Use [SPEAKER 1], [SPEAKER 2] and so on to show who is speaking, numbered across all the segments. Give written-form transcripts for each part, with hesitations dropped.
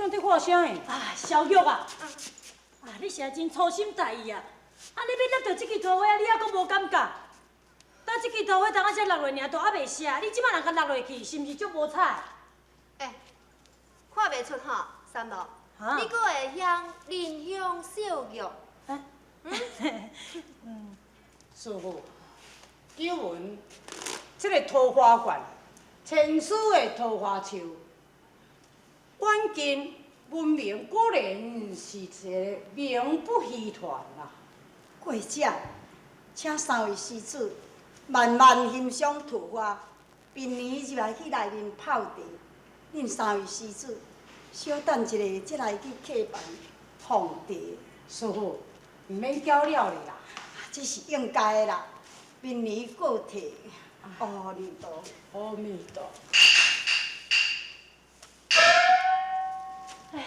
[SPEAKER 1] 攏佇看啥？
[SPEAKER 2] 啊，小玉啊，啊，你實在真粗心大意啊！啊，你欲捏著這支桃花，你猶閣無感覺？等這支桃花當仔才落落爾，都猶未謝，你這擺若共落落去，是毋是足無彩？
[SPEAKER 3] 欸，看袂出吼，三毛，
[SPEAKER 2] 哈
[SPEAKER 3] 你閣會曉憐香惜玉。
[SPEAKER 2] 嗯。
[SPEAKER 1] 師傅，久聞這个桃花源，千絲的桃花樹，遠近聞名，果然是一个名不虛傳啊！
[SPEAKER 4] 過者，請三位施主慢慢欣賞桃花，明年入來去內面泡茶。恁三位施主小等一下，才來去客房奉茶。
[SPEAKER 1] 師傅，毋免攪擾你啦。
[SPEAKER 4] 這是應該的啦。明年過體，阿彌陀。
[SPEAKER 1] 阿彌陀。
[SPEAKER 2] 哎，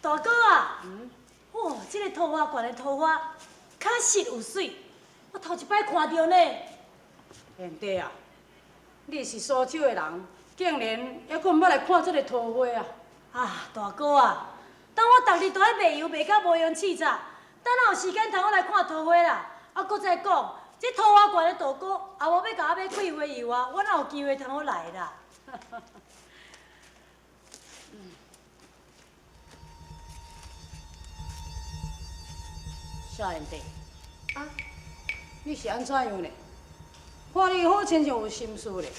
[SPEAKER 2] 大哥啊，哇，這个桃花源的桃花確實有媠，我頭一擺看著呢。
[SPEAKER 1] 賢弟啊，你是蘇州的人，竟然猶閣毋捌來看這个桃花啊！
[SPEAKER 2] 啊，大哥啊，當我逐日都咧賣油賣甲無閒試早，等哪有時間通好來看桃花啦？啊，閣再講，這桃花源的道姑也無欲共我買桂花油啊，我哪有機會通好來啦？
[SPEAKER 1] 少賢弟，
[SPEAKER 3] 啊，
[SPEAKER 1] 你是按怎樣呢？看你好親像有心事咧。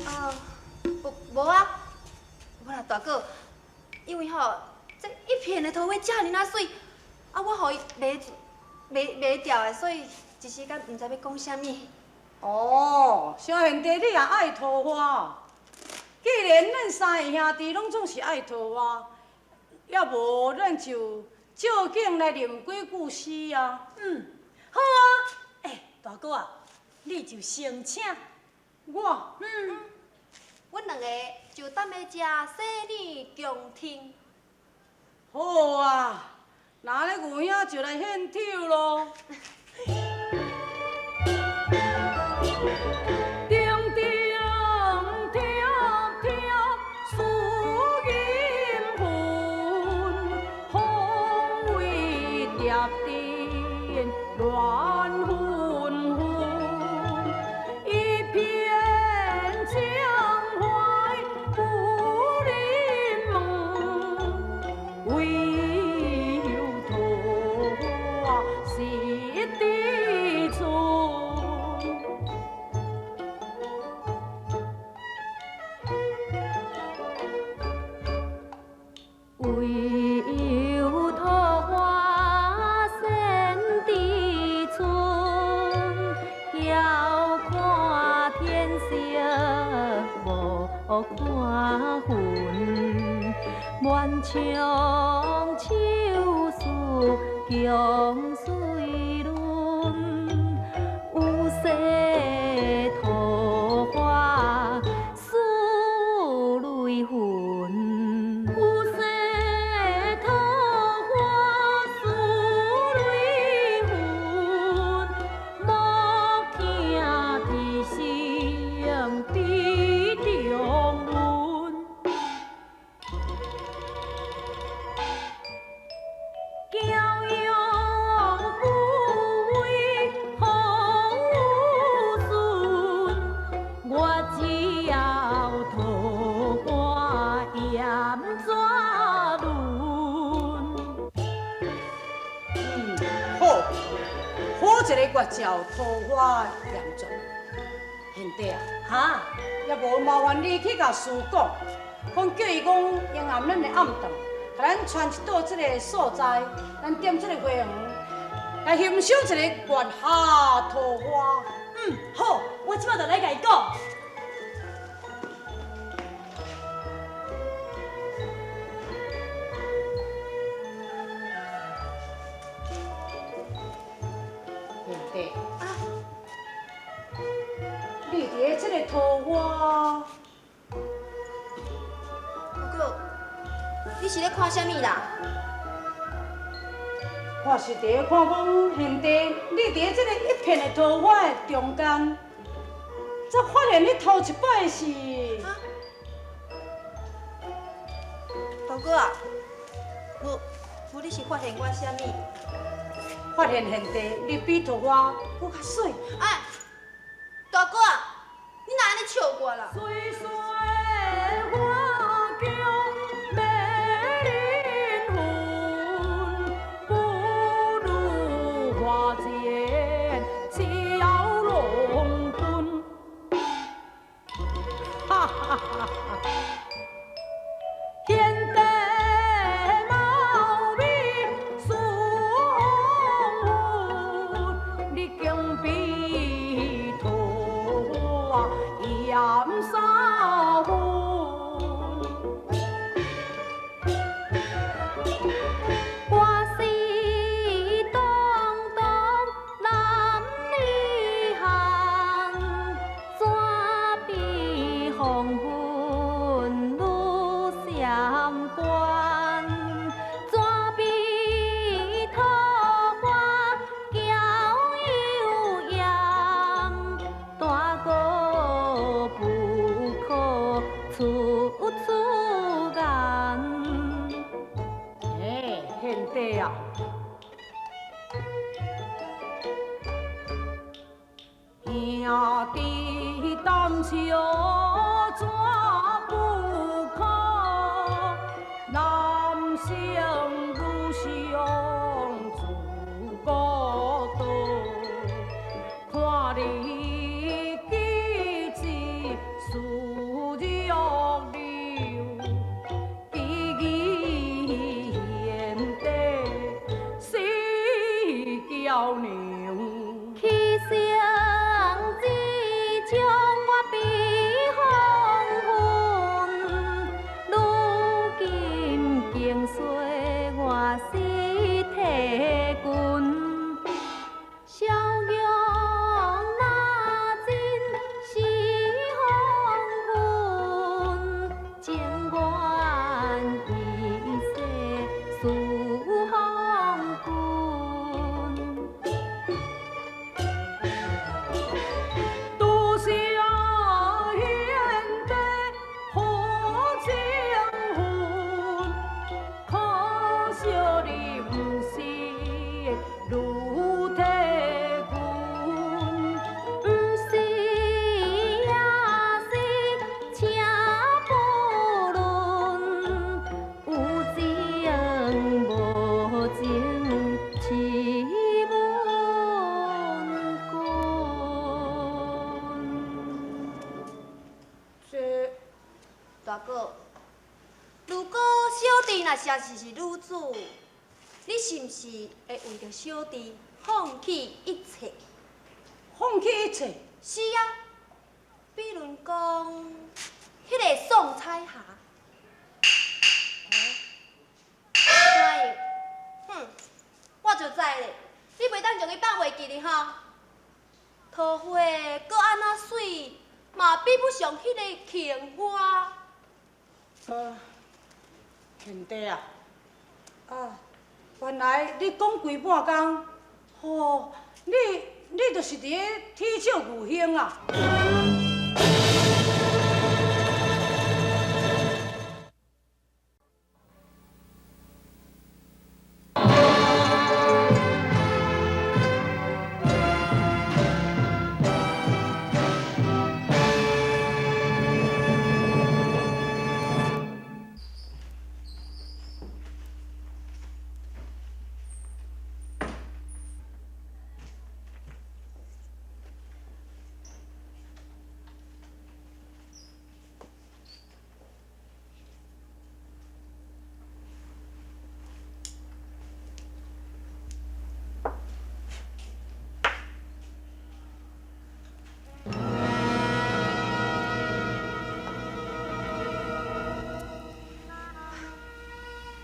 [SPEAKER 3] 啊，無無啊，無啦，大哥，因為吼，這一片的桃花遮爾仔媠，啊，我予伊迷迷迷掉的，所以一時間毋知欲講啥物。
[SPEAKER 1] 哦，小賢弟，你也愛桃花？既然咱三个兄弟攏總是愛桃花，猶無咱就照景來念幾句詩啊。
[SPEAKER 2] 嗯，好啊。欸，大哥啊，你就先請。
[SPEAKER 1] 我？
[SPEAKER 2] 嗯。
[SPEAKER 3] 阮兩個就踮咧遮洗耳恭聽。
[SPEAKER 1] 好啊，那按呢牛兄就來獻丑囉。一个绝招桃花严绝，賢弟啊，
[SPEAKER 2] 哈，
[SPEAKER 1] 也無麻煩你去共師講，講叫伊講迎暗咱的暗頓，共咱傳一道這个所在，咱踮這个花園來欣賞一个月下桃花。
[SPEAKER 2] 嗯，好，我這擺就來共伊講。
[SPEAKER 1] 啊！你佇咧這个桃花，
[SPEAKER 3] 大哥，你是咧看啥物啦？
[SPEAKER 1] 我是佇咧看講賢弟，你佇咧這个一片的桃花的中間，才發現你頭一擺是。
[SPEAKER 3] 啊？哥啊，无无你是发现我啥物？
[SPEAKER 1] 发现贤弟你比桃花阁较媠。
[SPEAKER 3] 哎，大哥啊，你哪按呢笑我啦？
[SPEAKER 1] 水水花娇美灵魂，不如花间蛟龙遁。哈哈哈哈！贤弟貌美似红云，你竟比桃花艳三分。
[SPEAKER 3] 我是东东男女汉，怎比黄昏女闪光？怎比桃花娇又艳？大哥不可出出言。
[SPEAKER 1] 哎，贤弟啊，兄弟胆笑怎不可？男性女相自孤独，看你气质似玉流，记忆贤弟是娇娘。
[SPEAKER 3] 起生之将我比黄昏，如今经岁我是体君。逍遥那真是黄昏，情愿一世侍奉君。
[SPEAKER 1] 多谢贤弟好情分，可惜你不是女体君。
[SPEAKER 3] 不是也是请不论，有情无情是阮君。
[SPEAKER 1] 这
[SPEAKER 3] 大哥，如果小弟若实是女子，你是毋是会为著小弟放弃一切？
[SPEAKER 1] 放弃一切，
[SPEAKER 3] 是啊，比如讲，彼个宋彩霞，怎样？哼，我就知咧，你袂当将伊放袂记哩吼。桃花阁按怎媠，嘛比不上彼个杏花。
[SPEAKER 1] 贤弟啊，啊，原来你讲规半工，吼，你就是伫咧铁笑牛兄啊！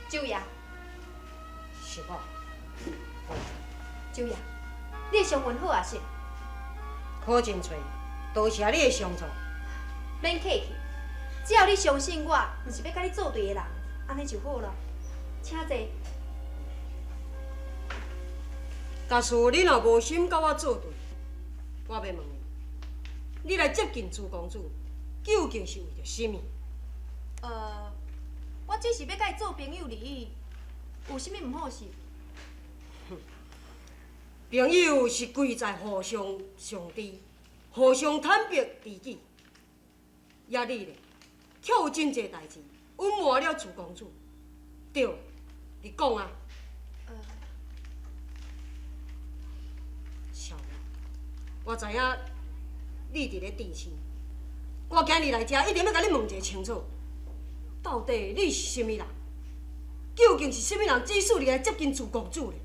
[SPEAKER 3] 周爷，
[SPEAKER 4] 是我，
[SPEAKER 3] 周爷，你的伤运好啊是？
[SPEAKER 4] 好真济，多谢你的相助。
[SPEAKER 3] 免客气，只要你相信我，毋是欲佮你作对的人，按呢就好了。请坐。
[SPEAKER 4] 假使你若无心佮我作对，我欲问你，你来接近朱公子，究竟是为著啥物？
[SPEAKER 3] 我只是欲佮伊做朋友而已，有啥物毋好是？
[SPEAKER 1] 朋友是贵在互相相知，互相坦白知己。抑你咧，却有真济代志隐瞒了朱公子，对，你讲啊。小玉，我知影你伫咧甜心，我今日来遮一定欲共你问一个清楚，到底你是啥物人？究竟是啥物人指使你来接近朱公子咧？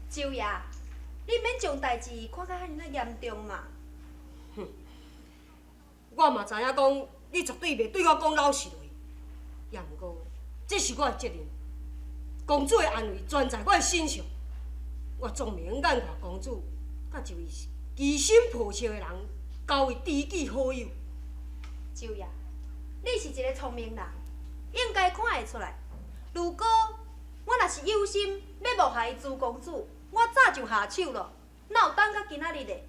[SPEAKER 3] 周爷，你免将代志看甲遐尔仔严重嘛。
[SPEAKER 1] 哼，我嘛知影讲，你绝对袂对我讲老实话，也毋过，这是我的责任。公主的安危全在我的身上，我总袂用眼看公主佮一位居心叵测的人交为知己好友。
[SPEAKER 3] 周爷，你是一个聪明人，应该看会出来。如果我若是有心欲谋害朱公子，我早就下手了，哪有等到今仔日咧？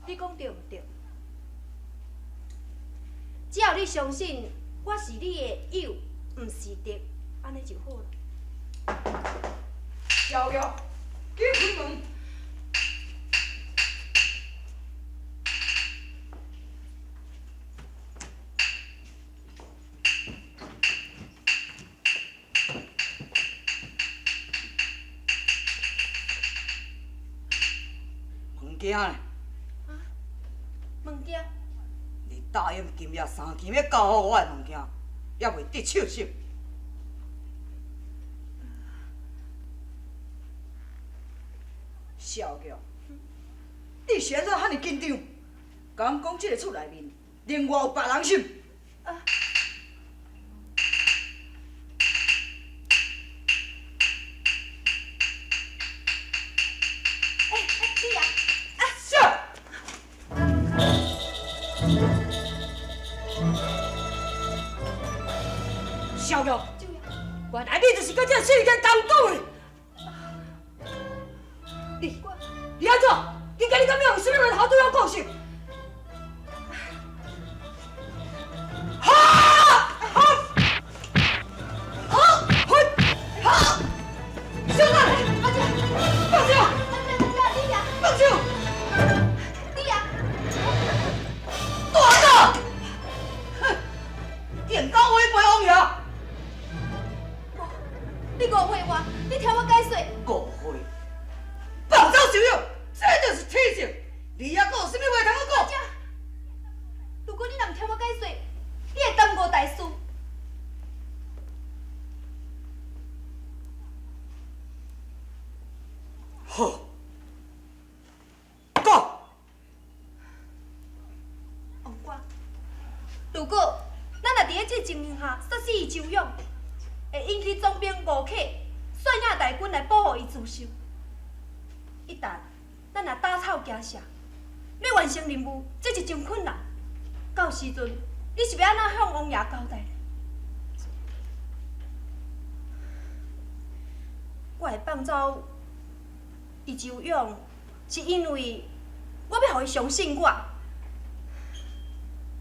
[SPEAKER 3] 你讲对毋对？只要你相信我是你的友，毋是敌，按呢就好了。
[SPEAKER 5] 小玉，紧开门！物件呢？
[SPEAKER 3] 啊？物件？
[SPEAKER 5] 你答应今夜三更欲交予我的物件，犹未得手是？小玉，你是按怎遐尔紧张？敢讲这个厝内面另外有别人是？
[SPEAKER 3] 啊！
[SPEAKER 1] 小玉，原来你就是佮这个世间同党的。你，你按怎？你今日敢有啥物话头对我讲是？哈！哈！哈！哈！小等，放手！放手！大胆！
[SPEAKER 5] 哼！竟敢违背王爷！
[SPEAKER 3] 你误会我，你听我解释。
[SPEAKER 5] 误会？放走小玉，这就是天性。你犹阁有啥物话通好讲？
[SPEAKER 3] 如果你若毋听我解释，你会耽误大事。
[SPEAKER 5] 好，讲。
[SPEAKER 3] 王官，如果咱若伫咧这情形下杀死伊周勇，会引起总兵吴克率领大军来保护伊自首。一旦咱若打草惊蛇，欲完成任务，这是真困难。到时阵，你是欲按怎向王爷交代呢？我会放走伊周勇，是因为我欲予伊相信我。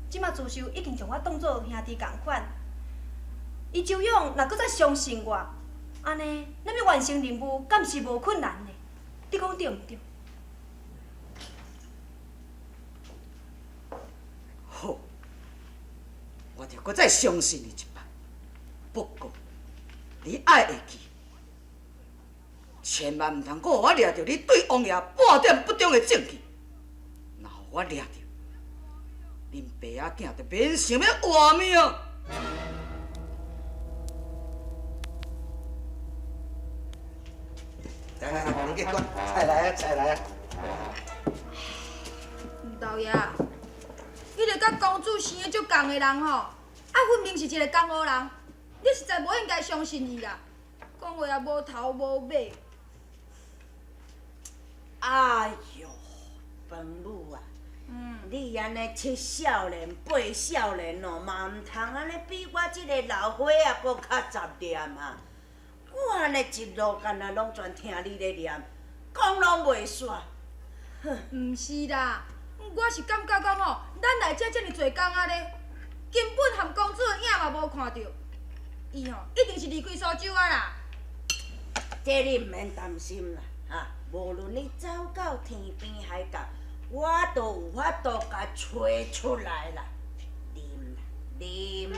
[SPEAKER 3] 这马自首已经将我当做兄弟仝款，伊周勇若阁再相信我，按呢，咱欲完成任务，敢是无困难呢？你讲对毋对？
[SPEAKER 5] 好，我就阁再相信你一摆。不过，你爱会记，千万毋通阁予我掠著你对王爷半点不忠的证据。若予我掠著，恁爸仔囝就免想欲活命。
[SPEAKER 6] 来来来，你过菜来啊，菜来啊！
[SPEAKER 3] 吴道爷，彼个佮公主生得足仝的人吼，啊分明是一个江湖人，你实在无应该相信伊啦。讲话也无头无尾。
[SPEAKER 7] 哎哟，饭母啊，你按呢七少年八少年哦，嘛毋通按呢比我这个老岁仔阁较杂念啊！我按呢一路干焦拢全听你咧念，讲拢袂煞。
[SPEAKER 3] 哼，毋是啦，我是感觉讲吼，咱来遮遮尔济工仔咧，根本含公主的影嘛无看著，伊吼一定是离开苏州啊啦。
[SPEAKER 7] 这你毋免担心啦，哈！无论你走到天边海角，我都有法度共揣出来啦。啉啦，啉啦。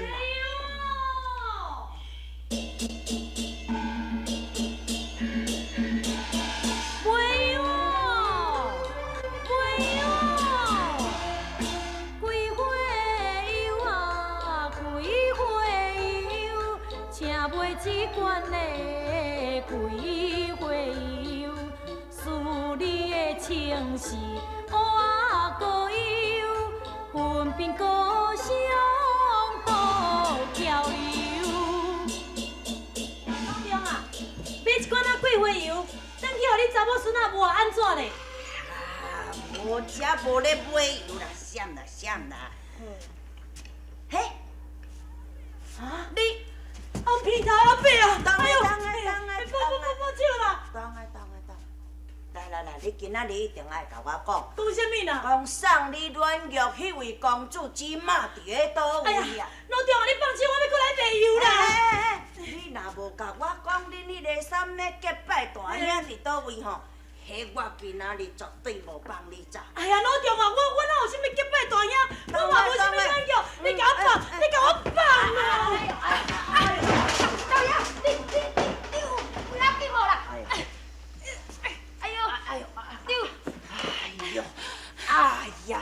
[SPEAKER 2] 袂哦，袂哦，开花油啊，开花油，请买这罐的开花油，思你的情是乌仔高油，分辨高尚多娇柔。老中啊，买一罐仔桂花油，转去予你查某孙仔抹按怎咧？
[SPEAKER 7] 啊，无食无咧买油啦，闪啦闪啦。嘿，
[SPEAKER 2] 啊，
[SPEAKER 7] 你
[SPEAKER 2] 啊鼻头阿伯啊！
[SPEAKER 7] 当
[SPEAKER 2] 哎呦，
[SPEAKER 7] 当当
[SPEAKER 2] 哎放放放放手啦！
[SPEAKER 7] 当啊当啊当！来来来，你今仔日一定爱共我讲。
[SPEAKER 2] 讲啥物啦？
[SPEAKER 7] 讲送你软玉彼位公主这马伫咧佗
[SPEAKER 2] 哎呀
[SPEAKER 7] 位啊？，
[SPEAKER 2] 老中啊，你放手，我欲阁来卖油啦！
[SPEAKER 7] 哎哎你若无共我讲恁彼个啥物结拜大兄伫佗位吼，彼我今仔日绝对无放你走。
[SPEAKER 2] 哎呀，老中啊，我哪有啥物结拜大兄，我嘛无啥物软玉，你共我放，你共我放啊！
[SPEAKER 3] 老爷，你有有要紧无啦？哎呦，
[SPEAKER 7] 哎呦，
[SPEAKER 3] 丢！
[SPEAKER 7] 哎呦，哎呀，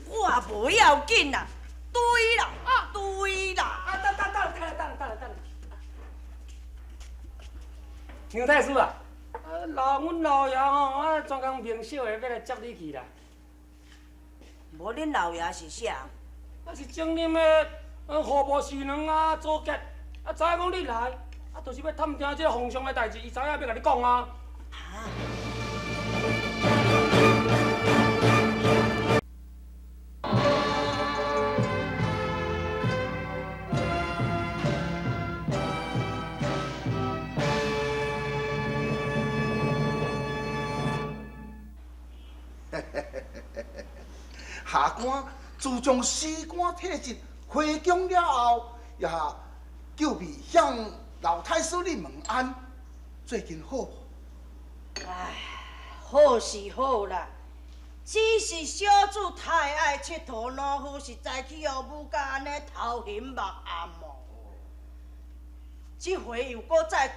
[SPEAKER 7] 我无要紧啦，对啦，对啦。
[SPEAKER 8] 啊，等等等等等等等。杨太师啊，啊阮老爷吼，啊专工明小的欲来接你去啦。
[SPEAKER 7] 无恁老爷是啥人？
[SPEAKER 8] 啊是前任的户部侍郎啊，祖杰，啊知影讲你来，啊就是欲探听这个皇上的代志，伊知影欲共你讲啊。
[SPEAKER 7] 啊？
[SPEAKER 9] 下官自从辞官退职回宫了后，也叫未向老太师你问安，最近好无？
[SPEAKER 7] 唉，好是好啦，只是小主太爱𨑨迌，农夫实在去予舞甲按呢头晕目暗哦。这回又阁再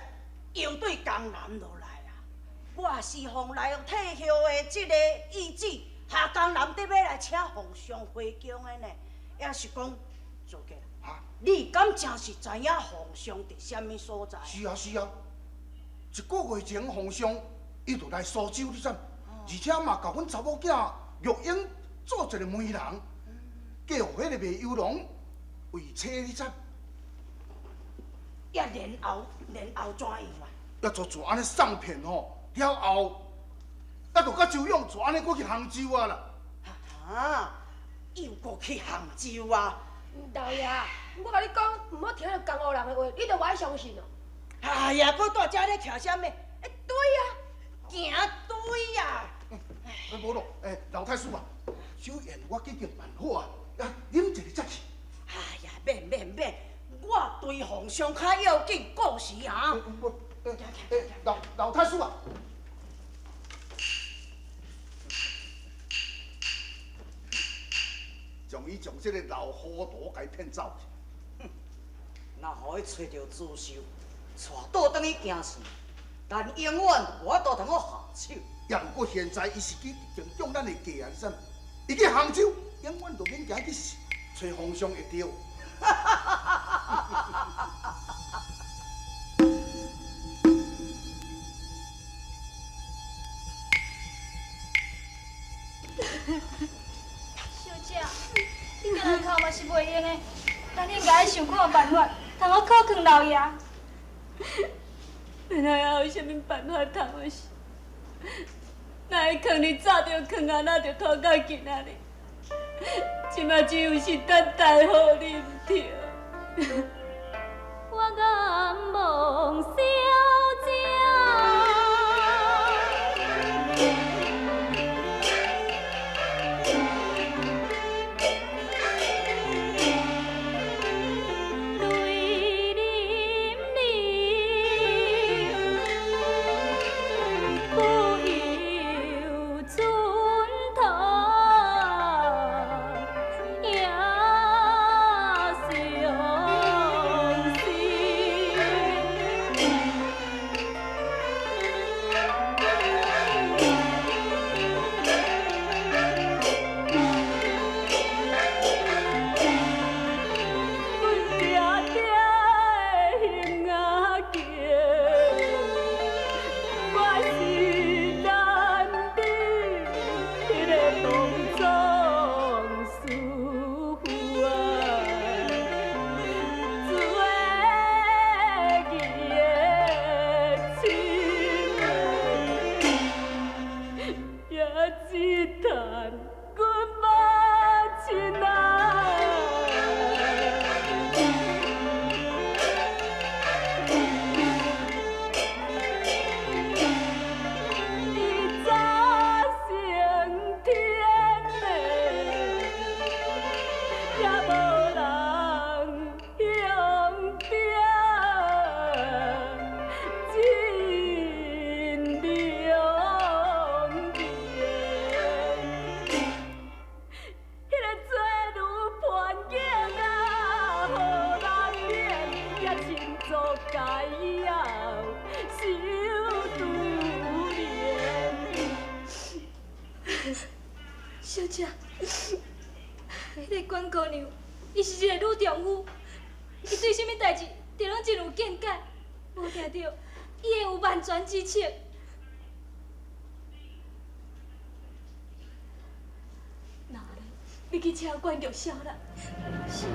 [SPEAKER 7] 又对江南落来啊！我是奉来退休的这个懿旨，下江南得欲来请皇上回宫的呢，也是讲做过
[SPEAKER 9] 哈？
[SPEAKER 7] 你敢真是知影皇上伫啥物所在？
[SPEAKER 9] 是啊是啊，一个月前皇上伊就来苏州，你知？而且嘛，共阮查某囝玉英做一个媒人，嫁予彼个卖油郎为妻，你知？
[SPEAKER 7] 也然后怎样啊？
[SPEAKER 9] 也就自按呢送骗吼了后，啊，就佮周勇就按呢阁去杭州啊啦。
[SPEAKER 7] 啊，又阁去杭州啊？
[SPEAKER 10] 老爷，我共你讲，毋好听著江湖人的话，你都无爱相信哦。
[SPEAKER 7] 哎呀，阁蹛遮咧徛啥物？欸，对啊，行对啊。
[SPEAKER 9] 欸，无咯，欸，老太师啊，小燕我记性蛮好啊，啊，啉一个才去。
[SPEAKER 7] 哎呀，免免免，我对皇上较要紧，顾时啊。
[SPEAKER 9] 欸，老太师啊。将伊将这个老糊涂共伊骗走去。
[SPEAKER 5] 哼，若予伊揣著朱秀，带倒转去京城，咱永远无法度通好下手。
[SPEAKER 9] 也毋过现在伊是去敬中咱的计啊，你知？伊去杭州，永远就免行去揣皇上会著。
[SPEAKER 3] 小姐，你共人哭嘛是袂用的，咱应该想看办法，通好靠劝老爷。
[SPEAKER 2] 咱还有啥物办法通好是？若会囥伫早就囥啊，哪就拖到今仔日。这马只有是等待雨你毋对。
[SPEAKER 11] 我愿望小姐。泪流。阮母亲啊。伊早成天的，也无人晓得真良缘。彼个做女叛逆啊，予难免，也亲族解后受株连。
[SPEAKER 10] 小姐，彼个关姑娘，伊是一个女丈夫，伊对啥物代志，定拢真有见解，无定著伊会有万全之策。那咧，你去请关玉筱啦。
[SPEAKER 11] 是。